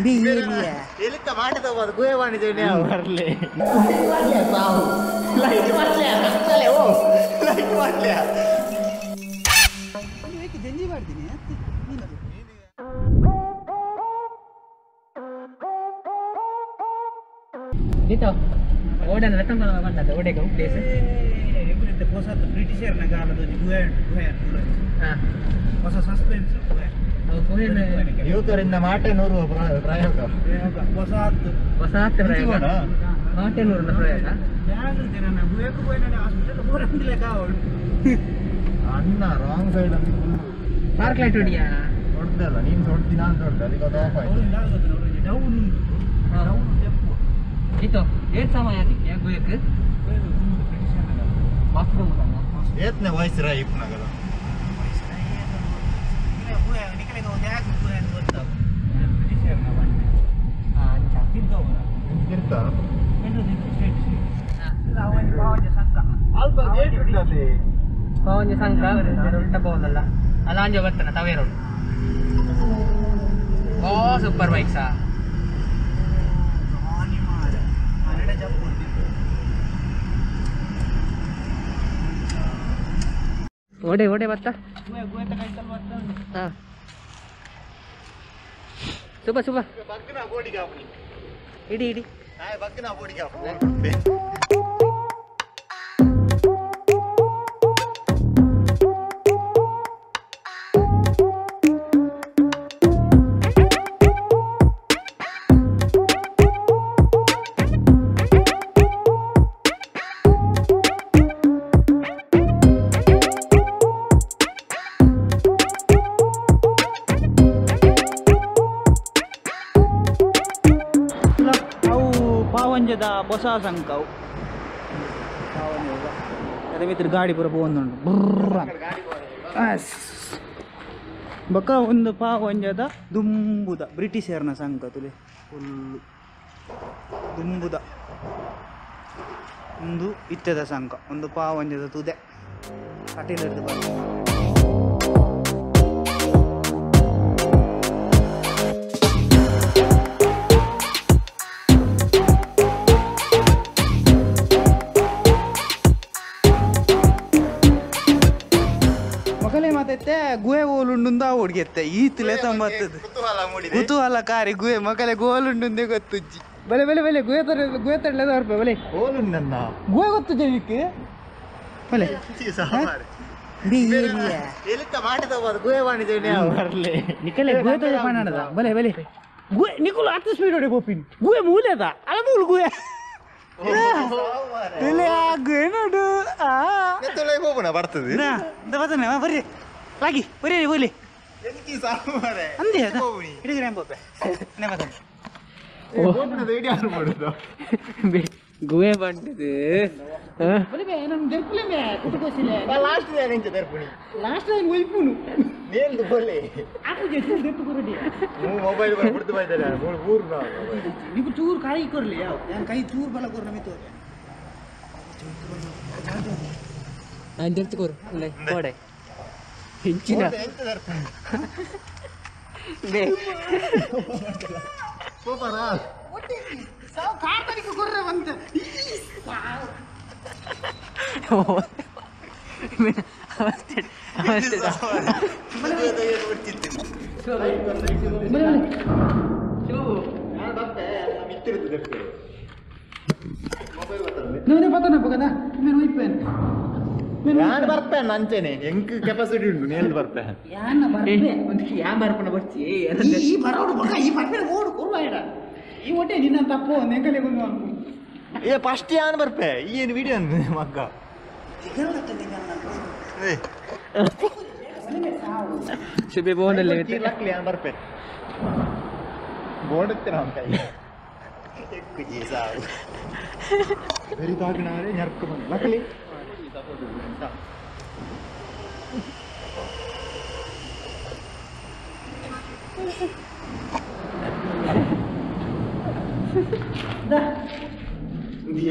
ಎಲ್ಲಿತ್ತ ಮಾಡಿದ ಗುಹೆ ಮಾಡಿದ್ದೇನೆ ಬರಲಿ ಸಾವು ಲೈಟ್ ಮಾಡ್ಲೆ ಕತ್ತಲೆ ಓ ಲೈಟ್ ಮಾಡ್ಲೆ ಜಂಜಿ ಮಾಡ್ತೀನಿ ನೀನದು. ದೀತ ಓಡನ ಲೆತ್ತಂಗ ಬಂದದ ಓಡೆಗೆ ಪ್ಲೇಸ್ ಎಬ್ರಿದ್ದ ಹೊಸದು ಬ್ರಿಟಿಷರ್ನ ಕಾಲದ ಗುಹೆ ಗುಹೆ ಹೊಸ ಸಸ್ಪೆನ್ಸ್ ಗುಹೆ. ಯುವಕರಿಂದ ಮಾಟೆನೂರು ಪ್ರಯೋಗ ಹೊಸದು ಹೊಸ ಪ್ರಯೋಗ ಮಾಟೆನೂರಿನ ಪ್ರಯೋಗ. ಅಣ್ಣ ರಾಂಗ್ ಸೈಡ್ ಅಲ್ಲಿ ಪಾರ್ಕ್ ಲೈಟ್ ಹೊಡಿಯಾ ಹೊಡ್ದಲ್ಲ ನೀನು ಹೊಡ್ದಿ ನಾನು ಹೊಡ್ದೆ ಅದಕ್ಕೆ ಅದು ಆಫ್ ಆಯ್ತು. ಇತ್ತು ಏಟ್ ಸಮಯ ಅದಕ್ಕೆ ಗುಹೆಕ್ ಮಸ್ತ್ ಏತ್ನೆ ವಾಯ್ಸ್ ರಾ ಇಪ್ಪನಾಗಲ್ಲ ಪಾವಂಜ ಸಂಕ ಉಲ್ಟ ಪೋವಲ್ಲ ಅಲ್ಲ ಅಂಜ ಬರ್ತಾನೆ ತವೇರೋಡು. ಓ ಸೂಪರ್ ಬೈಕ್ಸಾ. ಓಡೆ ಓಡೆ ಬತ್ತ. ಹಾಂ ಸುಬ ಸುಬ ಇಡಿ ಇಡಿ. ಪಾವಂಜದ ಹೊಸ ಸಂಕವು ಪಾವಂಜದ ಮಿತ್ರ ಗಾಡಿ ಪೂರ ಪೋವೊಂದುಂಡು ಬುರ್ರ ಬೊಕ್ಕ ಒಂದು ಪಾವಂಜದ ದುಂಬುದ ಬ್ರಿಟಿಷರ್ನ ಸಂಕ ತುಲೆ ಫುಲ್ಲು ದುಂಬುದ ಒಂದು ಇತ್ತದ ಸಂಕ ಒಂದು ಪಾವಂಜದ ತುದೆ ಕಟೀಲ್ ಹಿಡಿದು ಬರ್ತದೆ. ಮಗಲೇ ಮಾತೈತೆ ಗುಹೆ ಓಲುಂಡುಂದ ಹುಡುಗೆತ್ತೆ ಈತಲೆ ತಂಬತ್ತದ ಕುತೂಹಲಕಾರಿ ಗುಹೆ ಮಗಲೆ ಗೋಲುಂಡುಂದೇ ಗೊತ್ತುಜ್ಜಿ. ಬಲೆ ಬಲೆ ಬಲೆ ಗುಹೆ ತರ ಗುಹೆ ತರಲೇದ ಹೊರಪೆ ಬಲೆ ಓಲುಂಡನ್ನ ಗುಹೆ ಗೊತ್ತು ಜನಕ್ಕೆ ಬಲೆ ಎಲ್ಲಿತ್ತ ಮಾಡಿದ ಗುಹೆ ಮಾಡಿದ್ದೇನೆ ಬರಲಿ ನಿಕಲೆ ಗುಹೆ ತರ ಮಾಡದ ಬಲೆ ಬಲೆ ಗುಹೆ ನಿಕುಲು ಅತ್ತ ಸ್ಪೀಡ್ ಹೊಡೆ ಗೋಪಿನ್ ಗುಹೆ ಮೂಲೆದ ಅಲ ಮೂಲು ಗುಹೆ ತುಲೆ ಆ ಗುಹೆ ನೋಡು ಆ ತುಲೆ ಹೋಗೋಣ ಬರ್ತದೆ ನಾ ಬರ್ತಾನೆ ಬರ್ರಿ ಲಾಗಿ ಬರ್ರಿ ಬೋಲಿ ಅಂದೆ ಹಿಡಿದ್ರೆ ಬೋಪೆ ನೇ ಬರ್ತಾನೆ ಗುಹೆ ಬಂದಿದೆ ಲಾಸ್ಟ್ ಟೈಮ್ ಒಯ್ಪುನು ನೇಲ್ದು ಬೋಲೆ ಮೊಬೈಲ್ ಬಿಡ್ದು ಬೈತಾರೆ ಮೂರು ನೀವು ಚೂರು ಕಾಯಿ ಕೊರ್ಲಿ ಯಾವ ನಾನು ಕೈ ಚೂರು ಬಲ ಕೊರ್ನ ಮಿತ್ತು ನಾನು ತೆಗೆದುಕೋರು ಕೋಡೆ ಹೆಚ್ಚಿನ ಬೇ ನಾನು ಬರ್ಪೇನೆ ಅಂಚೆನೆ ಎಂಕ್ ಕೆಪಾಸಿಟಿ ಉಂಟು ನೇಲ್ ಬರ್ಪೆ ಯಾ ಬರ್ಪಣ ಬರ್ಚಿ ಈ ಬರೋಡು ಬಕ ಈ ಬರ್ಪೆ ಓಡು ಕೊರ್ವಾಯಡ ಈ ಒಟ್ಟೆ ನಿನ್ನ ತಪ್ಪು ನೆಕಲೆ ಬಂದು ಏ ಫಸ್ಟ್ ಯಾನ್ ಬರ್ಪೆ ಈ ಏನು ವಿಡಿಯೋ ಮಗ್ಗ ಶುಭೆ ಬೋನಲ್ಲಿ ಲಕ್ಲಿ ಯಾನ್ ಬರ್ಪೆ ಬೋರ್ಡ್ ನಮ್ಮ ಕೈ ಎಕ್ಕುಜಿ ಸಾವು ವೆರಿ ತಾಗಿನಾರೆညರ್ಕ ಬಂದು ಲಕ್ಲಿ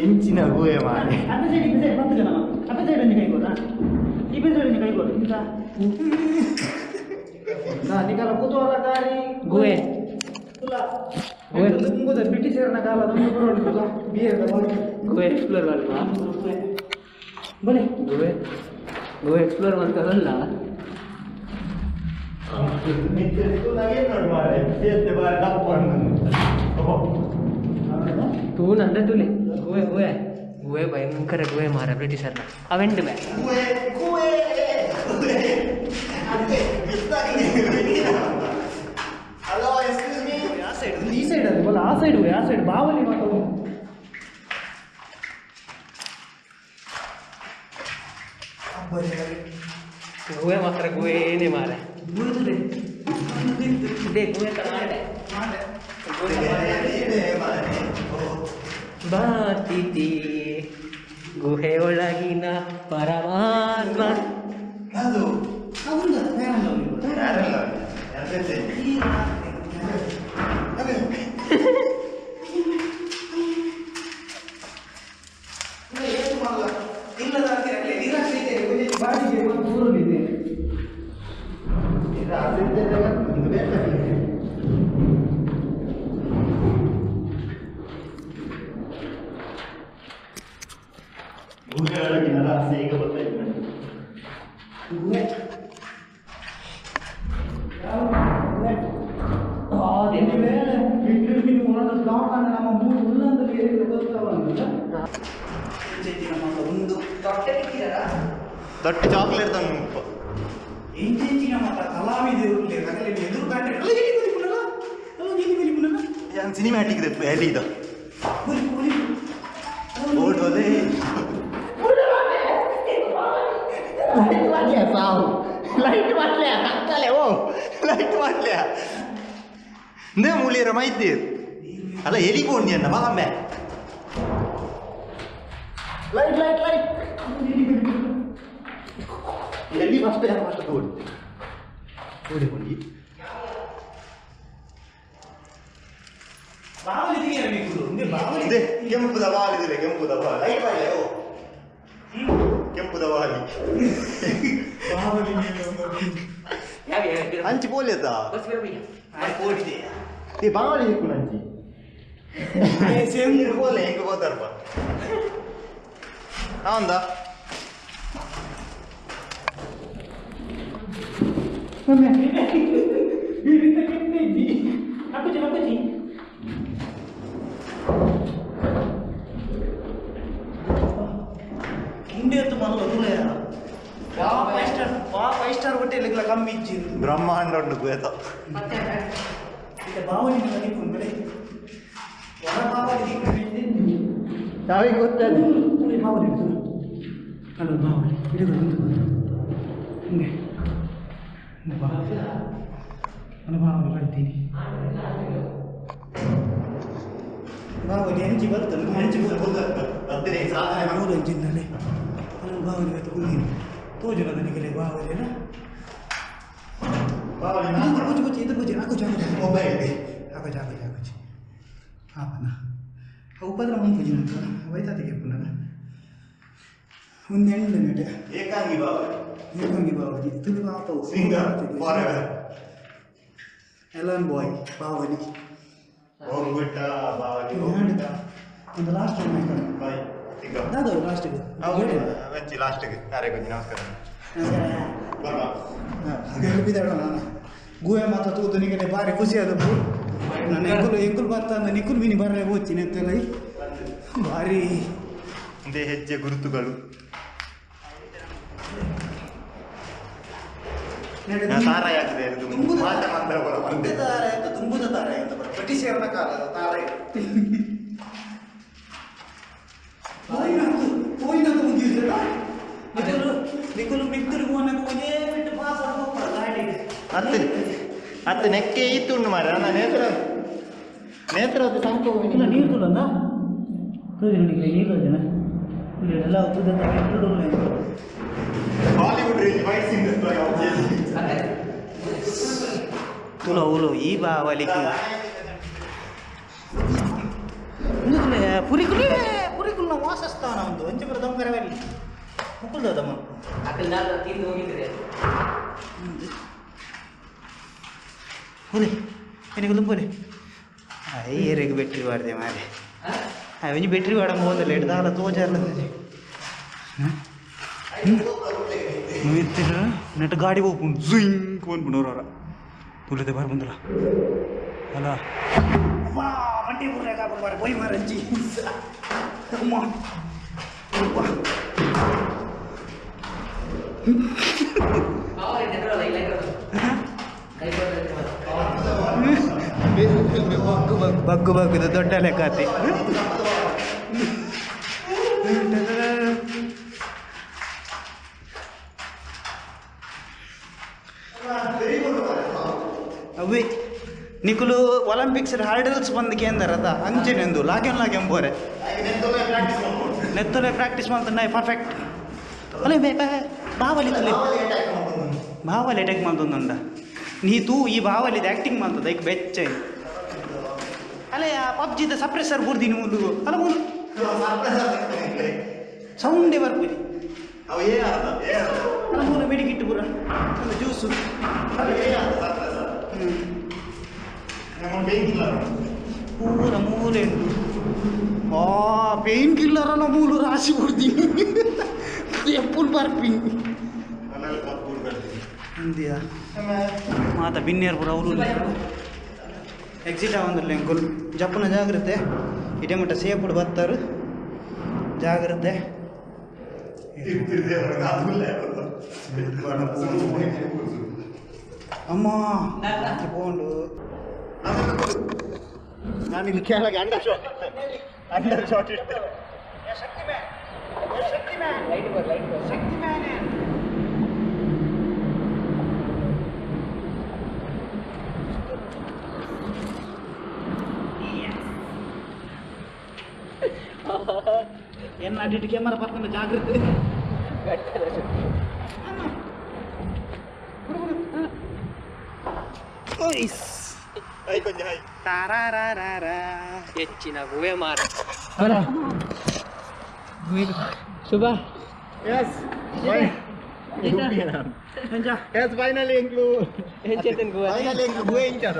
ಎಂಚಿನ ಗುಹೆ ಮಾರೆ ಅಪ್ಪ ಸೈಡ್ ಈ ಸೈಡ್ ಪತ್ತು ಜನ ಅಪ್ಪ ಸೈಡ್ ಒಂಜಿ ಕೈ ಕೊಡ ಈ ಸೈಡ್ ಒಂಜಿ ಕೈ ಕೊಡು ಇಂತ ನಿಕಲ ಕುತೂಹಲಕಾರಿ ಗುಹೆ ತುಲ ಬ್ರಿಟಿಷರನ ಕಾಲದ ಗೋವಾ ಎಕ್ಸ್ಪ್ಲೋರ್ ಅಲ್ವಾ? ಬನ್ನಿ ಗೋವೆ ಗೋವಾ ಎಕ್ಸ್ಪ್ಲೋರ್ ಮಾಡ್ತಾರಲ್ಲ. ತೂ ನಂದ ತುಲೆ ಗೋವೆ ಗೋವೆ ಗೋವೆ ಭಯಂಕರ ಗೋವೆ ಮಾರ ಬ್ರಿಟಿಷರ್ನ ಅವೆಂಡು ಬೇ ಈ ಸೈಡ್ ಅದು ಬಲ್ಲ ಆ ಸೈಡ್ ಆ ಸೈಡ್ ಬಾವಲಿ ಮಾತಾಡು. ಗುಹೆ ಮಾತ್ರ ಗುಹೆನೇ ಮಾರ ಬಾತಿತಿ ಗುಹೆ ಒಳಗಿನ ಪರಮಾತ್ಮ ದೊಡ್ಡ ಚಾಕ್ಲೇಟ್ ತಂದು ಸಿನಿಮ್ಯಾಟಿಕ್ ಎಲ್ಲಿ ಇದು ಓಡೋಲೆ ಲೈಟ್ वाटल्या साव लाईट वाटल्या चाले ओ लाईट वाटल्या ನೇ ಮೂಲಿಯರ ಮಾಹಿತಿ ಅಲ್ಲ ಎಲಿ ಬೋಂಡಿ ಅನ್ನ ಬಾಂಬೆ ಲೈಟ್ ಲೈಟ್ ಲೈಟ್ ಎಲ್ಲಿ ಫಸ್ಟ್ ಯಾರು ಫಸ್ಟ್ ತೋಡಿ ಓಡಿ ಬೋಂಡಿ ಇದೆ ಕೆಂಪುದ ಬಾಲಿದೆ ಕೆಂಪುದ ಬಾಲಿ ಲೈಟ್ ಬಾಯಿಲೆ ಓ ಕೆಂಪುದ ಬಾಲಿ ಅಂಚಿ ಪೋಲಿಯದ ಈ ಬಾವಲಿ ಹಿಕ್ಕು ನಂಚಿ ಪೋಲೆ ಹೆಂಗೆ ಹೋದಾರಪ್ಪ ಹೌದಾ ಬ್ರಹ್ಮಾಂಡ ಉಂಟು ಗುಹೆತ ಯಾವಾಗ ಗೊತ್ತಾದ ಏಕಾಂಗಿ ಬಾವಲಿ ಏಕಾಂಗಿ ಬಾವಲಿ Tulu singer forever alone boy ಬಾವಲಿ ಹೋಗ್ಬಿಟ್ಟ ಬಾವಲಿ ಹೋಗ್ಬಿಟ್ಟ ಒಂದು ಲಾಸ್ಟ್ ಟೈಮ್ ಬಾಯ್ ಈಗ ದಾದ ಲಾಸ್ಟಿಗೆ ವಂಚಿ ಲಾಸ್ಟಿಗೆ ಯಾರೇ ಕೊಂಚ ನಮಸ್ಕಾರ ನಮಸ್ಕಾರ ಬಿದ್ದಾಡ ನಾನು ಗುಹೆ ಮಾತ್ರ ತೂತು ನಿಗಲೆ ಭಾರಿ ಖುಷಿ ಆದವು ನಾನು ಎಂಕುಲು ಎಂಕುಲು ಬರ್ತಾ ನಿಕ್ಕುಲು ಮೀನಿ ಬರಲೇ ಹೋಗ್ತೀನಿ ಅಂತೆಲ್ಲ ಭಾರಿ ಅದೇ ಹೆಜ್ಜೆ ಗುರುತುಗಳು ತುಂಬುದ ತಾರ ಅಂತ ಬ್ರಿಟಿಷರನ ಕಾಲದ ತಾರ ಅತ್ತೆ ಅತ್ತೆ ನೆಕ್ಕೆ ಇತ್ತು ಮಾರ ನೇತ್ರ ನೇತ್ರ ಇಲ್ಲ ನೀರು ತುಲಂದ ನೀರು ಜನ ಎಲ್ಲ ಹಾಲಿವುಡ್ ರೇಂಜ್ ಫೈಟ್ ಸೀನ್ ತುಲ ಉಲು ಈ ಬಾವಲಿಗೆ ಪುರಿಕುಲಿ ಪುರಿಕುಲ್ನ ವಾಸಸ್ಥಾನ ಒಂದು ಅಂಚಿಪುರ ದಮಕರವಲ್ಲಿ ಮುಕುಲ್ದ ದಮ ತಿಂದು ಹೋಗಿದ್ರೆ ಹುಲಿ ಎನಿಗೆ ದುಂಬಲೆ ಏರಿಗೆ ಬ್ಯಾಟ್ರಿ ಬಾರ್ದೆ ಮಾರೆ ಒಂಜಿ ಬ್ಯಾಟ್ರಿ ಬಾಡ ಹೋದಲ್ಲ ಎಡ್ದಾಲ ತೋಜಾರ್ಲ ನೆಟ್ ಗಾಡಿ ಹೋಗ್ಪುಂಡು ಝುಂಕ್ ಬಂದ್ಬಿಡು ಅವರ ತುಳಿದೆ ಬಾರ್ ಬಂದಲ್ಲ ಅಲ್ಲ ಮಂಡಿ ಬುರ್ರೆ ಕಾಪು ಮಾರೆ ಪೋಯ್ ಮಾರಂಜಿ ಅಮ್ಮ ಬಗ್ಗು ಬಗ್ಗು ಬಗ್ಗುದು ದೊಡ್ಡ ಲೆಕ್ಕಾತಿ ಅವೇ ನಿಕುಲು ಒಲಿಂಪಿಕ್ಸ್ ಹರ್ಡಲ್ಸ್ ಬಂದು ಕೇಂದ್ರ ಅಂಚೆನೆಂದು ಲಾಗ್ಯನ್ ಲಾಗ್ಯಂ ಬೋರೆ ನೆತ್ತಲೆ ಪ್ರಾಕ್ಟೀಸ್ ಮಾಡ್ತಾನೆ ಪರ್ಫೆಕ್ಟ್ ಅಲ್ಲೇ ಬಾವಲಿ ತುಲೆ ಬಾವಲಿ ಅಟ್ಯಾಕ್ ಮಾಡ್ತಂದ ನೀ ತೂ ಈ ಬಾವಲಿದ ಆ್ಯಕ್ಟಿಂಗ್ ಮಾಡ್ತದ ಈಗ ಬೆಚ್ಚ ಅಲ್ಲೇ ಆ ಪಬ್ಜಿದ ಸಪ್ರೆಸರ್ ಬುರ್ದಿನಿ ಮೂಲು ಅಲ್ಲ ಮೂಲು ಸೌಂಡೇ ಬರ್ಪುಜಿ ಅಲ್ಲ ಮೂಲು ಮೆಡಿಕಿಟ್ಟು ಪೂರ ಒಂದು ಜ್ಯೂಸು ಪೂರ ಮೂಲೆ ಉಂಟು ಆ ಪೇನ್ ಕಿಲ್ಲರ್ ಅಲ್ಲ ಮೂಲು ರಾಶಿ ಬುರ್ದಿನಿ ಎಪ್ಪುಲ್ ಬರ್ಪಿಂಗ್ ಅಂದ್ಯಾ ಮಾತ ಬಿನ್ನೇರು ಪೂರ ಅವರು ಎಕ್ಸಿಟ್ ಆವಂದಿಲ್ಲ ಅಂಕುಲ್ ಜಪ್ಪನ ಜಾಗ್ರತೆ ಇದೇ ಮಟ್ಟ ಸೇಪುಡು ಬತ್ತಾರು ಜಾಗ್ರತೆ ಅಮ್ಮ ಪೋಂಡು ನಾನು ಇಲ್ಲಿ ಕೆಳಗೆ ಅಂಡರ್ ಶಾಟ್ ಅಂಡರ್ ಶಾಟ್ ಇಟ್ಟೆ ಎನ್ನ ಅಡಿಟ್ ಕ್ಯಾಮರಾ ಪಕ್ಕದ ಜಾಗ್ರತೆ ಹೆಚ್ಚಿನ ಗುವೆ ಮಾರ ಶುಭ ಎಸ್ ಎಸ್ ಫೈನಲಿ ಎಂಕ್ಲು ಫೈನಲಿ ಎಂಕ್ಲು ಗುವೆ ಇಂಚಾರ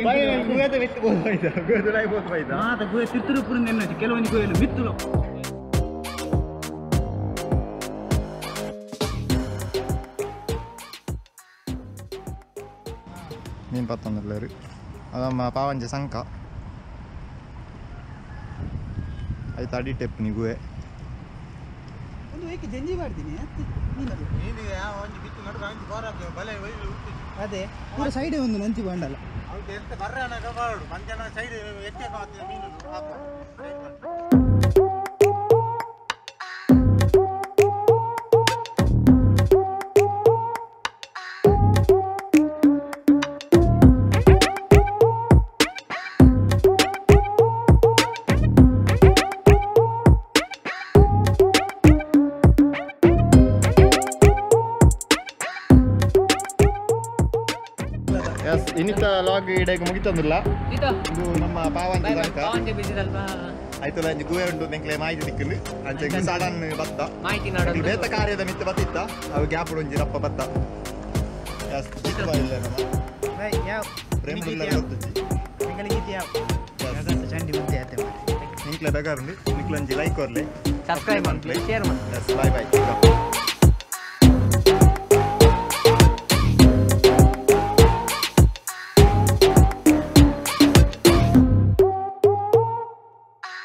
ಫೈನಲಿ ಗುವೆದ ಮಿತ್ತು ಬೋದು ಹೋಯ್ತು ಗುವೆ ದುಲಾಯಿ ಬೋದು ಹೋಯ್ತು ಮಾತ ಗುವೆ ತಿರುಪುರಿಂದ ಎನ್ನೋದು ಕೆಲವೊಂದು ಗುವೆಲು ಮಿತ್ತುಲು ಮೀನು ಪತ್ತೊಂದುಲ್ಲೇರು ಅದಮ್ಮ ಪಾವಂಜೆ ಸಂಕ ಆಯ್ತು ಅಡಿ ಟೆಪ್ ನೀ ಗುವೆ ಒಂದು ಏಕೆ ಜಂಜಿ ಮಾಡ್ತೀನಿ ಅದೇ ಪೂರ ಸೈಡ್ ಒಂದು ನಂಚಿ ಬಂಡಲ್ಲ ಇನ್ನಿತ ಲಾಗ್ ಇಡಕ್ಕೆ ಮುಗಿತಂದಿಲ್ಲ ಇದು ನಮ್ಮ ಪಾವಂಜೆ ಸಂಕ ಆಯ್ತು ಅಂಜಿ ಗುವೆ ಉಂಟು ಎಂಕ್ಲೆ ಮಾಹಿತಿ ದಿಕ್ಕಲು ಅಂಚೆ ಸಡನ್ ಬತ್ತ ಬೇತ ಕಾರ್ಯದ ಮಿತ್ತ ಬತ್ತಿತ್ತ ಅವು ಗ್ಯಾಪ್ ಒಂಜಿ ರಪ್ಪ ಬತ್ತ ಎಸ್ ಇಲ್ಲ ನಮ್ಮ ಪ್ರೇಮ ನಿಂಕ್ಲೆ ಬೆಗಾರುಂಡು ನಿಕ್ಲಂಜಿ ಲೈಕ್ ಕೊರ್ಲೆ ಸಬ್ಸ್ಕ್ರೈಬ್ ಮಾಡ್ಲಿ ಶೇರ್ ಮಾಡಿ ಎಸ್ ಬಾಯ್ ಬಾಯ್.